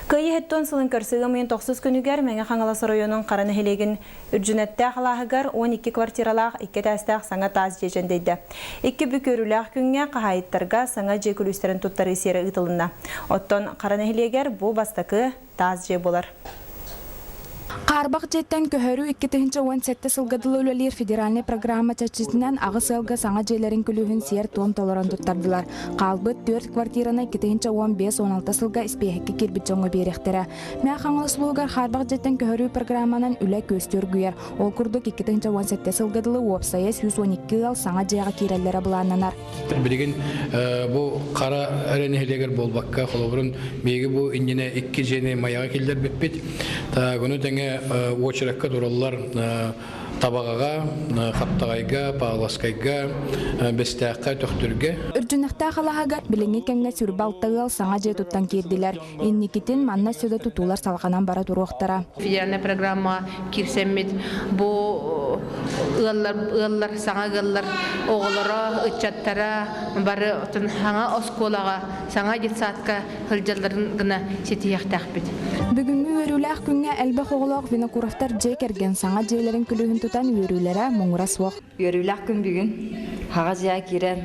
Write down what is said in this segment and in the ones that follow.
Кыайыы һэттуон сылын көрсө ыам ыйын тохсус күнүгэр Мэҥэ Хаҥалас оройуонун Хара нэһилиэгин Үрдьүнэттээх алааһыгар 12 квартиралаах икки этээстээх саҥа таас дьиэ дьэндэйдэ. Икки бүк үөрүүлээх күҥҥэ хаһаайыттарга саҥа дьиэ күлүүстэрин туттарыы сиэрэ ыытылынна. Оттон Хара нэһилиэгэр бу бастакы таас дьиэ буолар. Хаарбах дьиэттэн көһөрүү 2017 сылга дылы үлэлиир федеральнай программа чэрчитинэн аҕыс ыалга саҥа дьиэлэрин күлүүһүн сиэр-туом толорон туттардылар. Хаалбыт түөрт квартираны 2015-16 сылга испиэһэккэ киирбит дьоҥҥо биэриэхтэрэ. Мэҥэ Хаҥалас улууһугар хаарбах дьиэттэн көһөрүү программанан үлэ күөстүү оргуйар. Ол курдук 2017 сылга дылы уопсайа 112 ыал саҥа дьиэҕэ киирэллэрэ былааннанар. Билигин бу хара эрэ нэһилиэгэр буолбакка, холобурун биһиги бу иннинэ икки дьиэни Майаҕа киллэрбиппит. Ону тэҥэ уочаракка тураллар Табаҕаҕа, Хаптаҕайга, Павловскайга, Бэстээххэ, Төхтүргэ. Үрдүнэхтээх алаһага билиҥҥи кэмҥэ сүрбэ алта ыал саҥа дьиэ туттан киирдилэр. Инникитин манна сүдэ тутуулар салҕанан бара туруохтара. Федеральная программа киирсэммит бу ыаллар, ыаллар саҥа ыаллар оҕолоро, ыччаттара бары саҥа оскуолаҕа, саҥа детсадка сылдьалларын гына ситиһиэхтээхпит. Бүгүҥҥү үөрүүлээх күҥҥэ элбэх оҕолоох Винокуровтар дьиэ кэргэн саҥа дьиэлэрин күлүүһүн тутан үөрүүлэрэ муҥура суох. Үөрүүлээх күн бүгүн хаҕа дьиэ киирэн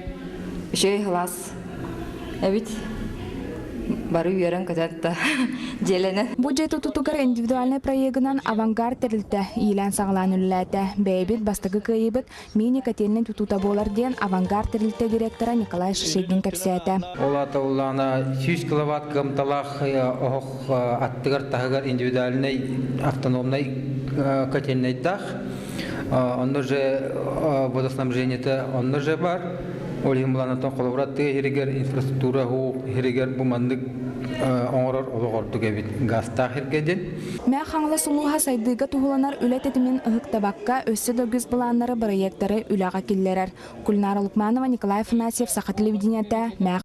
үчүгэй кылаас эбит бары үөрэн-көтөн да дьиэлэнэн. Бу дьиэ тутуутугар индивидуальнай проегынан «Авангард» тэрилтэ иилээн-саҕалаан үлэлээтэ. Бэйэбит бастакы кыайыыбыт мини-котельнай тутуута буолар диэн «Авангард» тэрилтэ директора Николай Шишигин кэпсээтэ. Ол аата улаана 100 киловатт кыамталаах оһох аттыгар таһыгар индивидуальнай автономнай котельнайдаах. Онно же водоснабжениета онно же бар. Ол иһин буланатан холобура тыа иһиригэр инфраструктура уу иһиригэр бу маннык оҥорор олох ордук эбит газтаах иргэ диэн. Мэҥэ Хаҥалас улууһа сайдыыга туһуланар үлэ тэтимин ыһыктабакка, өссө да үгүс былааннары, бырайыактары үлэҕэ киллэрэр. Кулинара Лукманова, Николай Афанасьев, Саха телевидениетэ, Мэҥэ.